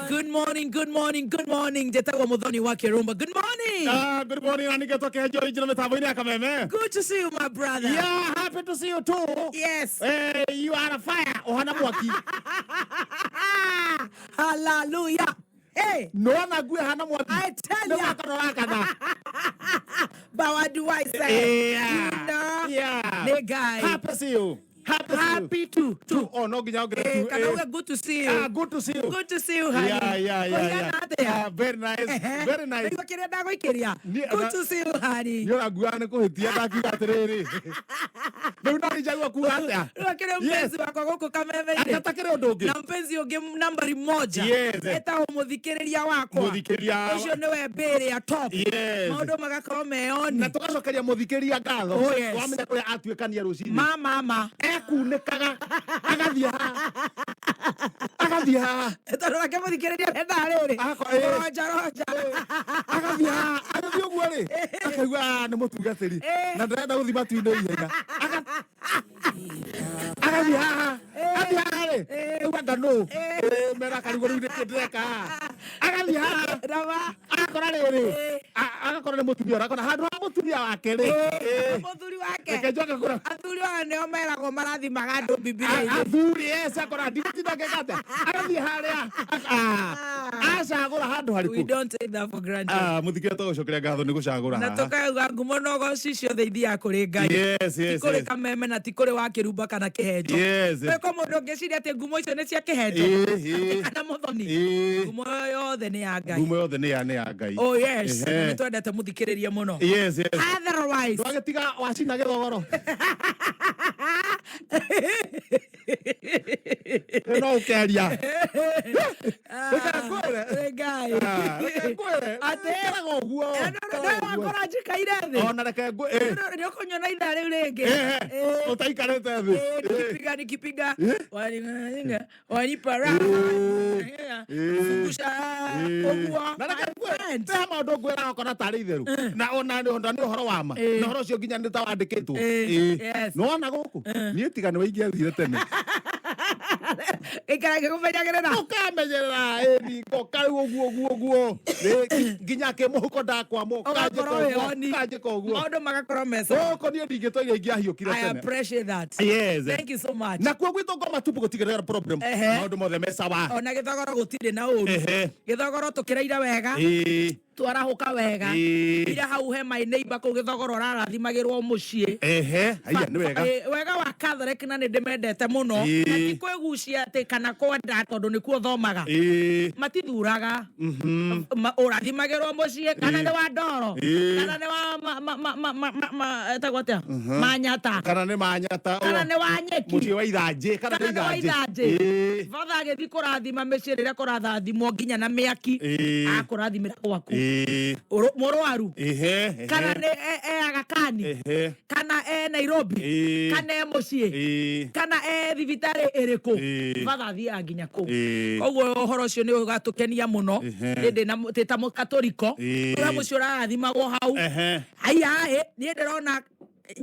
Good morning, good morning, good morning. Njĩtagwo Mũthoni wa Kĩrũmba. Good morning. Ah, good morning, na nĩgetwo kĩhenjo original mĩtambo-inĩ ya Kameme. Good to see you, my brother. Yeah, happy to see you too. Yes. Eh, you are a fire, ũhana mwaki. Hallelujah. Hey, Nĩwona ngui ĩhana mwaki. I tell Nĩ ya. gwakana ũrakana. But what do I say? Yeah. You know? Yeah. Nĩ Ngai. Happy to see you. Happy to see you. Happy to. To. Oh, no nginya ongerere Eh, tu. kana Eh. uge good to see you. Ah, good to see you. Good to see you, honey. Yeah. Kũigana atĩa? Ah, very nice. Ehe. Very nice. Nĩguo kĩrĩa ndagũikĩria. Niĩ- Good to see you, honey. Nĩ ũranguaga nĩ kũhĩtia ndakiuga atĩrĩrĩ. Rĩu no njagua kuga atĩa? Rĩu akĩrĩ Yes. mpenzi wakwa gũkũ kameme-inĩ. Akatakĩrĩ ũndũ ũngĩ. Na mpenzi ũngĩ nambari moja. Yes. Etagwo mũthikĩrĩria wakwa. Mũthikĩrĩria- Ũcio nĩwe mbĩrĩ top. Yes. Maũndũ magakorwo meyoni. Na tũgacokeria mũthikĩrĩria ngatho. Oh, yes. Wamenya kũrĩa atuĩkania rũcinĩ. Ma mama. Ekunĩkaga agathiĩ haha. Agathiĩ haha. Tondũ nake mũthikĩrĩria endaga rĩrĩ. Ĩĩ. Ronja ronja. Agathiĩ haha. Agathiĩ ũguo rĩ. Akaigua "Ah, nĩ mũtungatĩri. Ĩĩ. Na ndĩrenda gũthiĩ matu-inĩ ihenya. Agathiĩ haha. Athiĩ haha rĩ. Rĩu anga nũ. Ĩĩ, mera akarigwo rĩu nĩkĩ ndĩreka haha. Agathiĩ haha. Rama. Agakora rĩrĩ. Agakora nĩ mũtumia ũrakora handũ ha mũtumia wake rĩ. Ĩĩ. Mũthuri wake. Reke njoke kũra. Athuri aya nĩo meragwo marathimaga andũ Bibilia-inĩ. Athuri yes akora ndigũtinda ngĩka atĩa agathiĩ harĩa acagũra handũ We harĩkũ. don't take that for granted. Ah, mũthikĩrĩria tũgũcokeria ngatho nĩ gũcagũra Na haha. tũkauga ngumo na ũgoci ciothe ithiaga kũrĩ Ngai. Yes, Ti yes, kũrĩ yes. kameme na ti kũrĩ wa kĩrumba kana kĩhenjo. Yes. Gwĩko mũndũ ũngĩciria atĩ ngumo icio nĩ cia kĩhenjo. Ĩĩ, ĩĩ. Kana mũthoni. Ĩĩ. Ngumo yothe nĩ ya Ngai. Ngumo yothe nĩ ya Ngai. Oh yes. Ehe. Nĩ twendete mũthikĩrĩrie mũno. Yes. Otherwise. Ndwagĩtiga wacina gĩthogoro. No ũkeria. Reke ngwĩre. Nĩ Ngai. Ah, reke ngwĩre. Atĩ. Ĩkĩraga ũguo. Nĩ wakora njikaire thĩ. Ona reke ngwĩre. Nĩ ũkũnyona ithaa rĩu rĩngĩ. Ehe. Ĩĩ. Ũtaikarĩte thĩ. Eh, nikipiga nikipiga wanipa raha zungusha ũguo Na reke my ngwĩre, friend. he maũndũ ngwĩraga ũkona tarĩ itheru na ona ona nĩ ũhoro wa ma na ũhoro ũcio nginya nĩ ta wandĩkĩtwo. Ĩĩ, yes. Nĩwona gũkũ niĩ tiga nĩ waingĩathire tene Gĩikara gĩkũmenyagĩrĩra. Ũkamenyerera ĩni ngoka rĩu ũguo ũguo ũguo nginya kĩmũhuko ndakwamwo kanjĩka Ũgakorwo wĩ ũguo oni. kanjĩka ũguo Maũndũ magakorwo me sawa. gũkũ niĩ ndingĩtũire ingĩahiũkire I tene. appreciate that. Yes. Thank you so much. Nakuo gwitũ ngoma tupu gũtigĩrĩra problem. Ehe. Maũndũ mothe me sawa. Ona gĩthogoro gũtirĩ na ũru. Ehe. Gĩthogoro tũkĩraire wega. Ĩĩ. Twarahũka wega. Ĩĩ. Ira hau he my neighbor kũu gĩthogoro ũrarathimagĩrwo mũciĩ. Ehe, haiya nĩ wega. Eh, wega wa Catholic na nĩ ndĩmendete mũno. Ĩĩ. Na ti kwĩgucia atĩ kana kwenda tondũ nĩkuo thomaga. Ĩĩ. Matithuraga. Ũrathimagĩrwo mũciĩ kana nĩ wa ndoro Ĩĩ. kana nĩ wa etagwo atĩa manyata Kana nĩ manyata. kana nĩ wa nyeki Mũciĩ wa ithanjĩ kana kana nĩ nĩ wa ithanjĩ. ithanjĩ. Ĩĩ. Batha agĩthiĩ kũrathima mĩciĩ rĩrĩa kũrathathimwo nginya na mĩaki Ĩĩ. akũrathimĩra gwaku. Ĩĩ. Mũrwaru Ehe. Ehe. kana nĩ e Aga Khan Ehe. kana e Nairobi Ĩĩ. kana e mũciĩ Ĩĩ. kana e thibitarĩ ĩrĩkũ Ĩĩ. batha athiaga nginya kũu. Ĩĩ. Koguo ũhoro ũcio nĩ ũgatũkenia mũno. Ehe. Niĩ ndĩ ta mũkatũriko Ĩĩ. ũrĩa mũciĩ ũrarathimagwo hau. Ehe. Haiya ĩ niĩ ndĩrona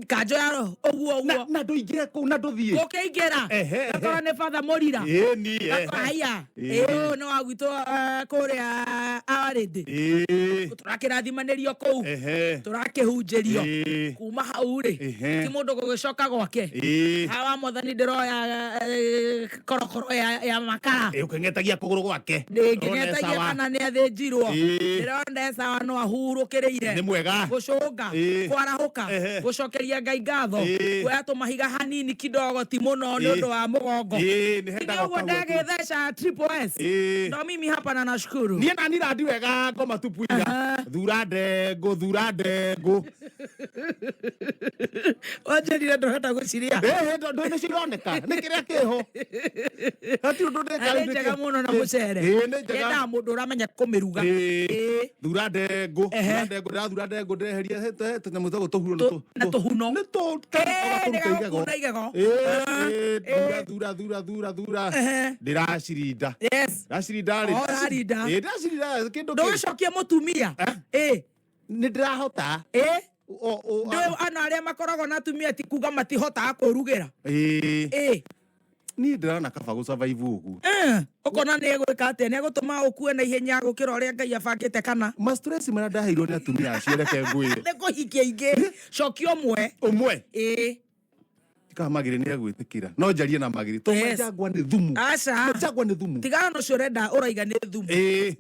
kanjũ ya roho ũguo Na ũguo na ndũingĩre kũu na ndũthiĩ. gũkĩingĩra Ehe, ehe. akorwo nĩ batha mũrira. Ĩĩ ni. Ehe. Haiya Ĩĩ. ĩ ũyũ nĩ wa gwitũ kũrĩa Awarĩndĩ Ĩĩ. tũrakĩrathimanĩrio kũu Ehe. tũrakĩhunjĩrio Ĩĩ. kuma hau rĩ Ehe. ti mũndũ gũgĩcoka gwake. Ĩĩ. Hawa mwathani ndĩroya korokoro ya makara. Ĩĩ, ũkĩng'etagia kũgũrũ gwake. Ndĩngĩng'etagia Sawa. kana nĩ athĩnjirwo. Ĩĩ. Ndĩrona e sawa no ahurũkĩrĩire Nĩ mwega. gũcũnga Ĩĩ. kwarahũka Ehe. gũcokeria Ngai ngatho Ĩĩ. kuoya tũmahiga hanini kidogo ti mũno nĩ Ĩĩ. ũndũ wa mũgongo. Ĩĩ, nĩ Nĩ hendaga ũguo ũkaguo tu. ndagĩtheca triple S. Ĩĩ. No mimi hapa na nashukuru. Niĩ nani randi wega ngoma tupu ira. Thura ndengũ, thura ndengũ. Wanjĩrire ndũrenda gũciria. Ĩhĩ, tondũ nĩ cironeka. Nĩ kĩrĩa kĩho. Hatirĩ ũndũ ndĩka Na rĩu nĩ njega nĩkĩ- mũno na mũcere. Ĩĩ, nĩ njega. Yendaga mũndũ ũramenya kũmĩruga. Ĩĩ. Ĩĩ. Thura ndengũ. Ehe. Thura ndengũ, ndĩrathura ndengũ ndĩreheria tũnyamũ twagwo tũhuno Na tũhuno. Nĩ tũ Ĩĩ, ũgakũruta igego. nĩgagũkuna igego. Ĩĩ, Ah, ĩĩ, thura ĩĩ. thura thura thura thura. Ehe. Ndĩracirinda. Yes. Ndacirinda rĩ. Oh, ũrarinda. Ĩĩ, ndĩracirinda kĩndũ kĩ. Ndũgĩcokie mũtumia. Eh? Ĩĩ. Nĩ ndĩrahota. Ĩĩ. O Ndũ ana arĩa makoragwo na atumia ti kuga matihotaga kwĩrugĩra. Ĩĩ. Ĩĩ. Niĩ ndĩrona kaba gũsurvive ũguo. Ũkona nĩ egwĩka atĩa? Nĩ egũtũma ũkue na ihenya gũkĩra ũrĩa Ngai abangĩte kana? Ma stress marĩa ndaheirwo nĩ atumia acio, reke ngwĩre. Nĩ kũhikia ingĩ, cokia ũmwe. Ũmwe. Ĩĩ. Kana Magĩrĩ nĩ egwĩtĩkĩra, no njarie na Magĩrĩ to Yes. Majangwa nĩ thumu. Aca. Majangwa nĩ thumu. Tigana na ũcio ũrenda ũraiga nĩ thumu.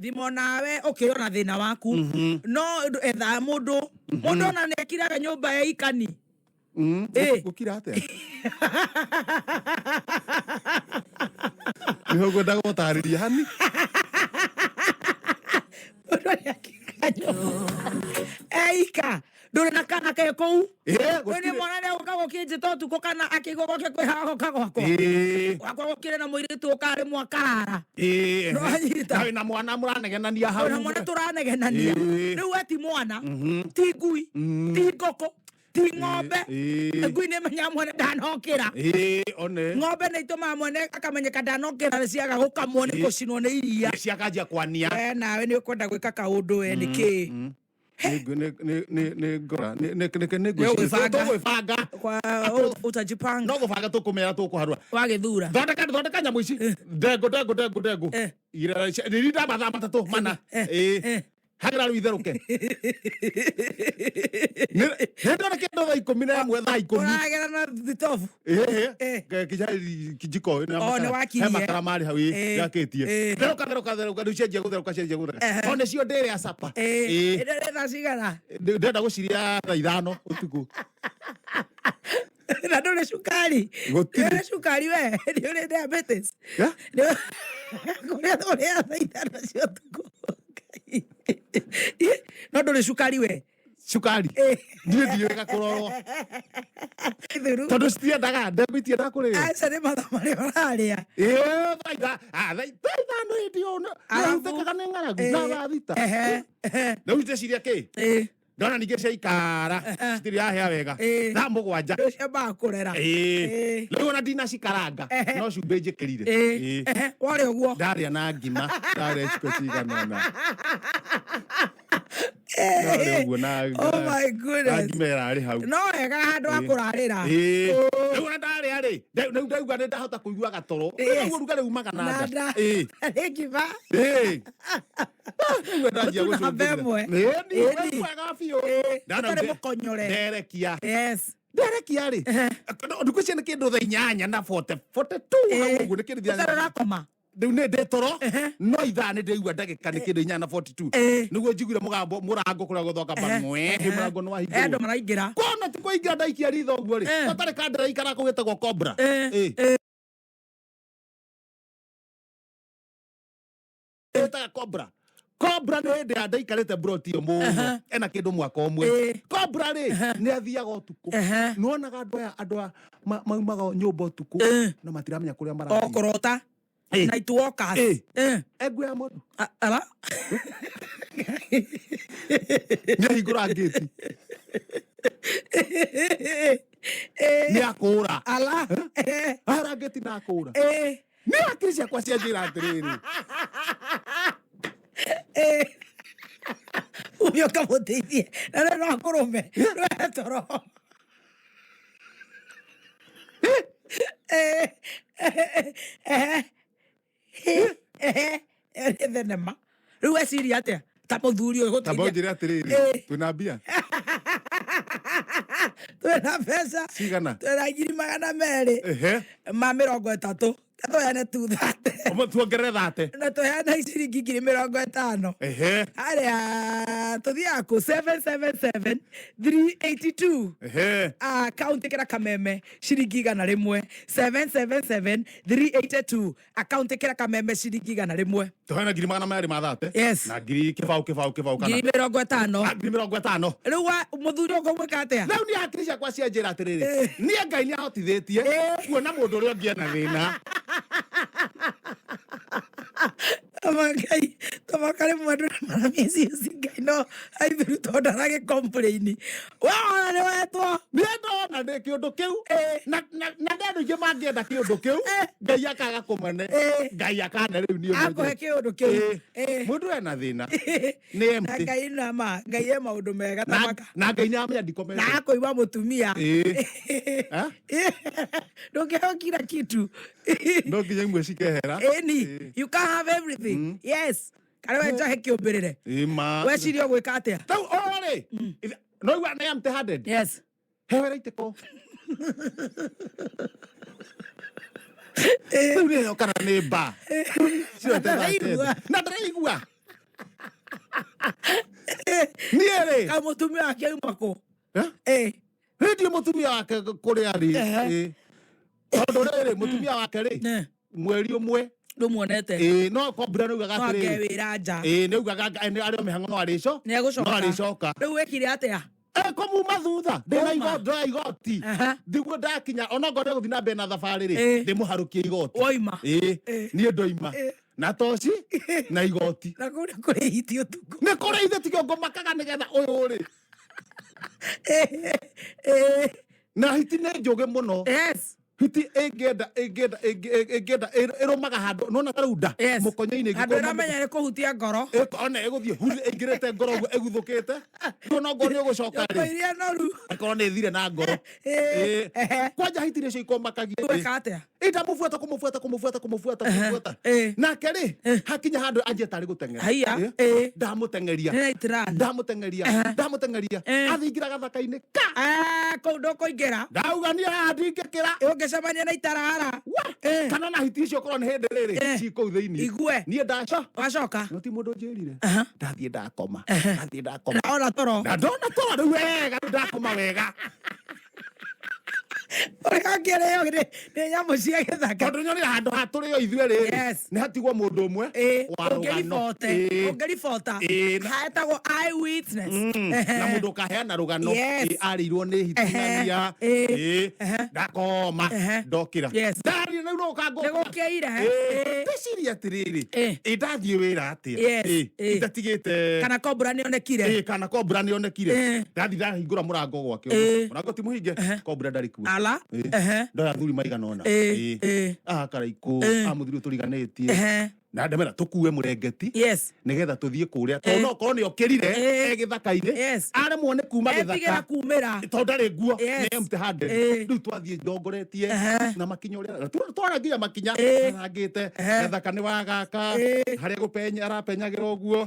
Thimo nawe ũkĩrĩ ona thĩna waku, no etha mũndũ ona nĩ akiraga nyũmba ya ikani. Gũkira atĩa? Nĩho ngwenda gũtarĩria hani. Mũndũ nĩ akiraga nyũmba eika, ndũrĩ na kana ke kũu. Rĩu nĩ Gũtirĩ. Mwana nĩ agũka gũkĩnjĩta ũtukũ kana akĩigua gwake kwĩ hagoka gwakwa. Gwakwa gũkĩrĩ na mũirĩtu ũka rĩmwe akarara. Nĩwanyita? Na wĩna mwana mũranegenania hau. Ona mwana tũranegenania. Rĩu we ti mwana, ti ngui, ti ngũkũ, ti ng'ombe. Ngui nĩ menyaga mwene ndanokĩra. One. Ng'ombe nĩ itũmaga mwene akamenyeka ndanokĩra, nĩ ciaga gũkamwo, nĩ gũcinwo nĩ iria. Ciakanjia kwania. We nawe nĩ ũkwenda gwĩka kaũndũ, we nĩ kĩ? Nĩ ngora nĩ Nĩ ũgwĩbanga. Tũgwĩbanga. Kwa utajipanga. No gũbanga tũkũmera tũkũharũa. Wagĩthura. Thondeka, thondeka nyamũ ici, ndengũ, ndengũ, ndengũ, ndengũ. Irinda mathaa 3 mana. Hagĩra rĩu itherũke. Nĩ ndona kĩndũ thaa 11, thaa 10. Ũragera na thitobu. Kijiko. Oh, nĩ wakirie. He makara marĩ hau yakĩtie. Therũka, therũka, therũka, rĩu cianjia gũtherũka, cianjia gũtherũka. O nĩcio ndĩrĩa capa. Ĩrĩa thaa cigana? Ndĩrenda gũciria thaa 5 ũtukũ. Na ndũrĩ cukari? Gũtirĩ. Nĩ ũrĩ cukari we? Nĩ ũrĩ diabetes? Yeah? Kũrĩa ũrĩa thaa 5 cia ũtukũ. No ndũrĩ cukari we? Cukari. Niĩ ndiũĩ kũrorwo. Ithuru. Tondũ citiendaga, ndengũ itiendaga kũrĩo. Aca, nĩ mathaa marĩa ũrarĩa. Thaa 5 hĩndĩ ĩyo Arabu- nĩhutĩkaga nĩ ng'aragu na thaa 6. Ehe, ehe. Rĩu ndĩciria kĩ? Ndona ningĩ ciaikara citirĩ yahĩa wega, thaa 7. Rĩu ciambaga kũrera. Rĩu ona ndinacikaranga, no cumbĩ njĩkĩrire. Ehe, warĩa ũguo. Ndarĩa na ngima, ndarĩa iciko cigana ũna, ndarĩa ũguo na Oh my na goodness. ngima ĩrarĩ hau. No wega handũ ha kũrarĩra. Rĩu ona ndarĩa rĩ, rĩu ndauga nĩ ndahota kũigua gatoro. Rĩu ũrugarĩ umaga na Na nda. nda. Nĩ ngima. Rĩu ndanjia Mũtu namba gũcũngĩrĩra. ĩmwe. Ĩĩ, Ĩĩ, nĩ mwega biũ. Ndana Ũtarĩ mũkonyore. Nderekia. Yes. Nderekia rĩ, ndukũ icio nĩ kĩndũ thaa 8 na 42 hau ũguo, nĩ kĩndũ Ũtarĩ ũrakoma. Rĩu nĩ ndĩ toro, no ithaa nĩ ndĩigua ndagĩka nĩ kĩndũ 8 na 42. Nĩguo njiguire mũgambo, mũrango kũrĩa gũthoka bamwe, mũrango nĩ Eh, andũ wahingũrwo. maraingĩra. Kona ti kũingĩra, ndaikia ritho ũguo rĩ, gatarĩ kandĩra ikara kũu gĩtagwo cobra. Ĩtaga cobra. Cobra nĩ hĩndĩ ya ndaikarĩte broti ĩyo mũno, ena kĩndũ mwaka ũmwe. Cobra rĩ, nĩ athiaga ũtukũ. Nĩwonaga andũ aya, andũ aya maumaga nyũmba ũtukũ na matiramenya kũrĩa O marathiĩ. kũrota. Night walkers. Engu ya mũndũ. Ala. Nĩ ahingũra ngĩti, nĩ akũra. Ala. Ahũra ngĩti na akũra. Nĩ hakiri ciakwa cianjĩra atĩrĩrĩ, Ume ũkamũteithie na rĩu no akũrũme nĩwe toro. Nĩ thenema rĩu weciria atĩa ta mũthuri ũyũ tamba gũteithia? ũnjĩre atĩrĩrĩ, twĩna mbia? Twĩna mbeca. Cigana? Twĩna 230. Tũheane 230. Ũmwe tuongerere 30. Na tũheane ciringi 50,000. Harĩa tũthiaga kũ 777 382. Akaunti kĩra kameme ciringi 100, 777 382, akaunti kĩra kameme ciringi 100. Tũheane 230 ma 30. Yes. Na ngiri kĩbaũ, kĩbaũ, kĩbaũ kana 50,000. 50,000. Rĩu mũthuri ũkũmwĩka atĩa? Rĩu nĩ hakiri ciakwa cianjĩra atĩrĩrĩ, niĩ Ngai nĩ ahotithĩtie kuona mũndũ ũrĩa ũngĩ ena thĩna. Tama Ngai, tama karĩ mwendũ nĩ maramici Ngai no aithiru tondũ ndaragĩ complain. We ona nĩ wetwo. Niĩ ndona nĩ kĩũndũ kĩu na nĩ andũ aingĩ mangĩenda kĩũndũ kĩu, Ngai akaga kũmane. Ngai akane rĩu niĩ Akũhe mwenyewe. kĩũndũ kĩu. Mũndũ ena thĩna nĩ Na empty. Ngai nama Ngai e maũndũ mega. Na Tamaka na Ngai nĩ amenya ndikomete. Na akũiba mũtumia. Eh? Ndũngĩheo kila kitu. No nginya imwe cikehera. Ĩni, you can't have everything. Yes, karĩ we njohe kĩũmbĩrĩre. Ĩ ma. Weciria ũgwĩka atĩa? Rĩu o rĩ no igua nĩ empty handed. Yes. Hewera itĩko rĩu nĩyo kana nĩ mba. Ndaraigua. Na ndĩraigua niĩ rĩ. Ka mũtumia wake auma kũ? Eh? Rĩndiũ mũtumia wake kũrĩa rĩ. Tondũ rĩrĩ mũtumia wake rĩ mweri ũmwe Ndũmuonete. Ĩ, no kombura nĩ ugaga No ange atĩrĩrĩ wĩra nja. Ĩ, nĩ ugaga arĩ o mĩhang'o no arĩco Nĩ egũcoka. no arĩcoka. Rĩu wĩkire atĩa? Kũmuma thutha ndĩna Kuma. ndoya igoti. Ndiguo ndakinya onokorwo ndĩgũthiĩ na mbere na thabarĩ rĩ, ndĩmũharũkie igoti. Woima. Ĩ, niĩ ndoima na toci na igoti. Na kũu nĩ kũrĩ hiti ũtukũ. Nĩ kũrĩ ithe tigio ngũmakaga nĩgetha ũyũ rĩ. Na hiti nĩ njũgĩ mũno. Yes. Hiti ĩngĩenda ĩngĩenda ĩngĩenda ĩrũmaga handũ nona ta rĩu nda mũkonyo-inĩ. Handũ ĩngĩkorwo ĩramenya nĩ kũhutia ngoro. Ona ĩgũthiĩ huri ĩingĩrĩte ngoro ũguo ĩguthũkĩte rĩu onokorwo nĩ ũgũcoka Nyũmba rĩ iria noru. akorwo nĩ ĩthire na ngoro. Kwanja hiti nĩcio ikomakagia. Weka atĩa? Ndamũbuata kũmũbuata kũmũbuata kũmũbuata kũmũbuata. Nake rĩ hakinya handũ anjie tarĩ gũteng'era. Haiya. Ndamũteng'eria. Nĩ night run. Ndamũteng'eria ndamũteng'eria athiingĩra gathaka-inĩ ka. Ah, kũu ndũkũingĩra. Ndauga niĩ haha ndingĩkĩra. Ũngĩcemania na itarara. Kana na hiti icio korwo nĩ hĩndĩ rĩrĩ ci kũu thĩinĩ. Igue. Niĩ ndaca Wacoka. no ti mũndũ njĩrire ndathiĩ ndakoma ndathiĩ ndakoma. Na ona toro. Na ndona toro rĩu wega rĩu ndakoma wega. Ũrĩa ũngĩrĩo nĩ nyamũ cia gĩthaka. Tondũ nyonire handũ ha tũrĩo ithuĩ rĩrĩ nĩ hatigwo mũndũ ũmwe wa rũgano. Ũngĩribote. Ũngĩribota. Hetagwo eye witness. Na mũndũ ũkaheana rũgano. Arĩirwo nĩ hiti nania. Ndakoma ndokĩra. Ndathiĩ rĩu no ũkangũ. Nĩ gũkĩire. Ndeciria atĩrĩrĩ, ĩ ndathiĩ wĩra atĩa? Yes. Itatigĩte Kana kombura nĩonekire. Kana kombura nĩonekire. Ndathiĩ ndahingũra mũrango gwake ũguo. Mũrango ti mũhinge, kombura ndarĩ kuo. Ala. Ndoya athuri maigana ũna. A Karaikũ, a mũthuri ũyũ tũriganĩtie. Na ndamera tũkue mũrengeti nĩgetha tũthiĩ kũrĩa tondũ no korwo nĩ okĩrire e gĩthaka-inĩ aremwo nĩ kuma Etigĩra gĩthaka kumĩra. tondũ ndarĩ nguo Yes. nĩ empty handed. Rĩu twathiĩ ndongoretie na makinya ũrĩa twara nginya makinya arangĩte gĩthaka nĩ wagaka harĩa gũpenya arapenyagĩra ũguo.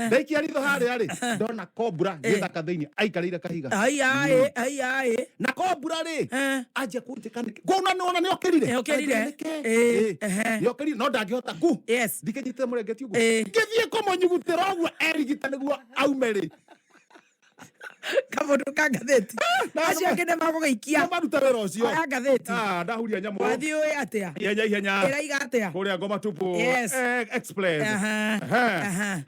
Ndaikia ritho harĩa rĩ ndona kobra gĩthaka thĩinĩ aikarĩire kahiga. Haiya ĩ, haiya ĩ. Na kobra rĩ anjia kũnjĩka nĩkĩ kuona nĩwona nĩokĩrire. Nĩokĩrire. Anjĩra nĩkĩ? Nĩokĩrire no ndangĩhota ku ndikĩnyitĩte mũrengeti ũguo ngĩthiĩ kũmũnyugutĩra ũguo erigita nĩguo aume rĩ. Kamũndũ ka ngathĩti. Acio angĩ nĩ magũgĩikia. No maruta wĩra ũcio. Oya ngathĩti. Ah, ndahuria nyamũ. Wathiĩ ũĩ atĩa? Ihenya ihenya. Ĩraiga atĩa? Kũrĩa ngoma tupu. Yes. Express.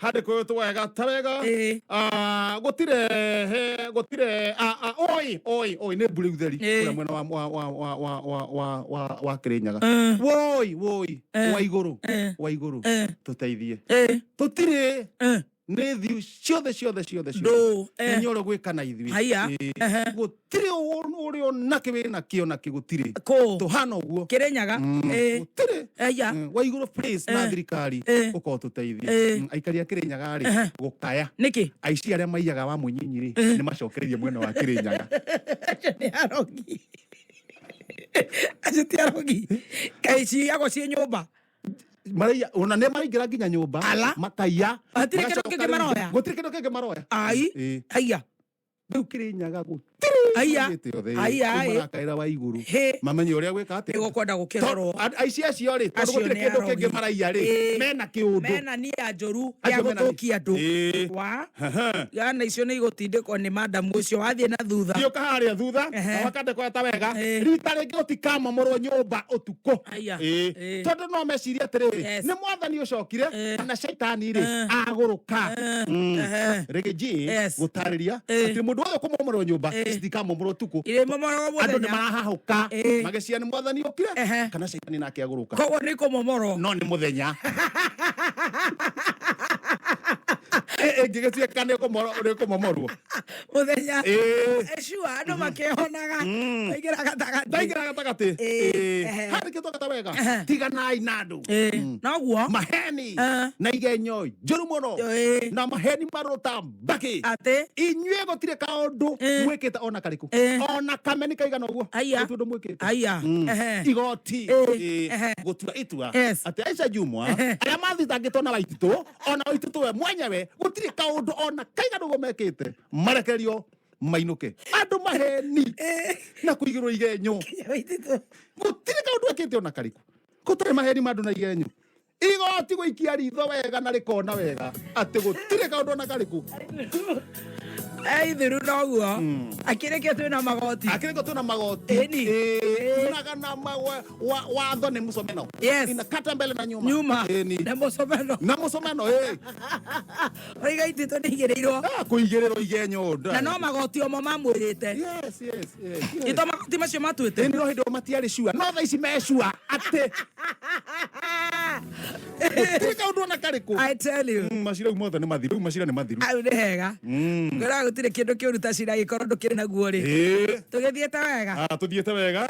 Handĩkwo wega ta wega. Ah, gũtirĩ gũtirĩ oi oi oi nĩ mbura utheri kũrĩa mwena wa wa wa wa wa wa wa wa wa Kĩrĩnyaga. Woi woi wa igũrũ wa igũrũ tũteithie. Tũtirĩ nĩ thiu ciothe ciothe ciothe ciothe. Ndũ. Menya ũrĩa gwĩka na ithuĩ. Haiya. Gũtirĩ ũrĩa onakĩ wĩna kĩo nakĩ gũtirĩ. Kũ? Tũhana ũguo. Kĩrĩnyaga. Gũtirĩ. Haiya. Wa igũrũ please na thirikari ũkorwo tũteithie. Aikari a Kĩrĩnyaga rĩ gũkaya. Nĩkĩ? Aici arĩa maiyaga wa mũnyinyi rĩ nĩ macokereirie mwena wa Kĩrĩnyaga. Acio nĩ arogi. Acio ti arogi. Kaĩ ciyagwo ciĩ nyũmba? Maraiya ona nĩ maraingĩra nginya nyũmba Ala. makaiya. Hatirĩ kĩndũ Magacoka kĩngĩ rĩu- maroya? Gũtirĩ kĩndũ kĩngĩ maroya. Ai. Haiya. Rĩu Kĩrĩnyaga gũtirĩ Haiya. maugĩte othe. Haiya, Rĩu ĩ. marakaĩra wa igũrũ Hĩ. mamenye ũrĩa gwĩka atĩa. Nĩ gũkwenda gũkĩrorwo. Aici acio rĩ tondũ Acio gũtirĩ nĩ kĩndũ kĩngĩ arogi. maraiya rĩ mena kĩũndũ. Mena nia njũru ya Acio mena gũthũkia andũ. Wa. Yana icio nĩ igũtindĩkwo nĩ madamu ũcio wathiĩ na thutha. Thiũka harĩa thutha na wakandĩkwo ta wega rita rĩngĩ gũtikamomorwo nyũmba ũtukũ. Haiya. Tondũ no mecirie atĩrĩrĩ nĩ mwathani ũcokire kana caitani rĩ agũrũka. Rĩngĩ G Yes. gũtarĩria atĩ mũndũ wothe ũkũmomorwo nyũmba Citikamomorwo ũtukũ. Irĩmomoragwo Andũ nĩ mũthenya. marahahũka magĩcia nĩ mwathani ũkire kana caitani nake agũrũka. Koguo nĩ ikũmomorwo. No nĩ mũthenya ĩngĩgĩtuĩka nĩ kũmomorwo. Mũthenya. Ĩĩ. Sure, andũ makĩhonaga waingĩra gatagatĩ. Ndaingĩra gatagatĩ. Harĩ kĩtwakata wega, tiganai na andũ. Noguo. Maheni na igenyo njũru mũno na maheni marũta mbakĩ. Atĩ Inyuĩ gũtirĩ kaũndũ mwĩkĩte ona karĩkũ, ona kameni kaigana ũguo. Aya. Gũtirĩ ũndũ mwĩkĩte. Aya. Igoti gũtua itua atĩ Aisha Jumwa, arĩa mathitangĩtwo na Waititũ, ona Waititũ we mwenyewe, gũtirĩ kaũndũ ona kaigana ũguo mekĩte, marekerio mainũke. Andũ maheni na kũigĩrwo igenyo. Waititũ. Gũtirĩ kaũndũ ekĩte ona karĩkũ, gũtarĩ maheni ma andũ na igenyo. Igoti gũikia ritho wega na rĩkona wega atĩ gũtirĩ kaũndũ ona karĩkũ. Ithiru noguo akĩrĩkio twĩna magoti. Akĩrĩko twĩna magoti. Ĩni. Tunaga na watho nĩ mũcomeno. Inakata mbele na nyuma. Nyuma. Ĩni. Na mũcomeno. Na mũcomeno. Oiga Ititũ nĩ igĩrĩirwo. Ah, kũigĩrĩrwo igenyo. Na no magoti omo mamwĩrĩte. Yes. Ito magoti macio matuĩte. Ĩni, no hĩndĩ ĩyo matiarĩ sure, no thaa ici me sure atĩ gũtirĩ kaũndũ ona karĩkũ. I tell you. Macira rĩu mothe nĩ mathiru, rĩu macira nĩ mathiru. Au nĩ hega ngwĩra gũtirĩ kĩndũ kĩũru ta cira gĩkorwo ndũkĩrĩ naguo rĩ. Tũgĩthiĩte wega. Ah, tũthiĩte wega.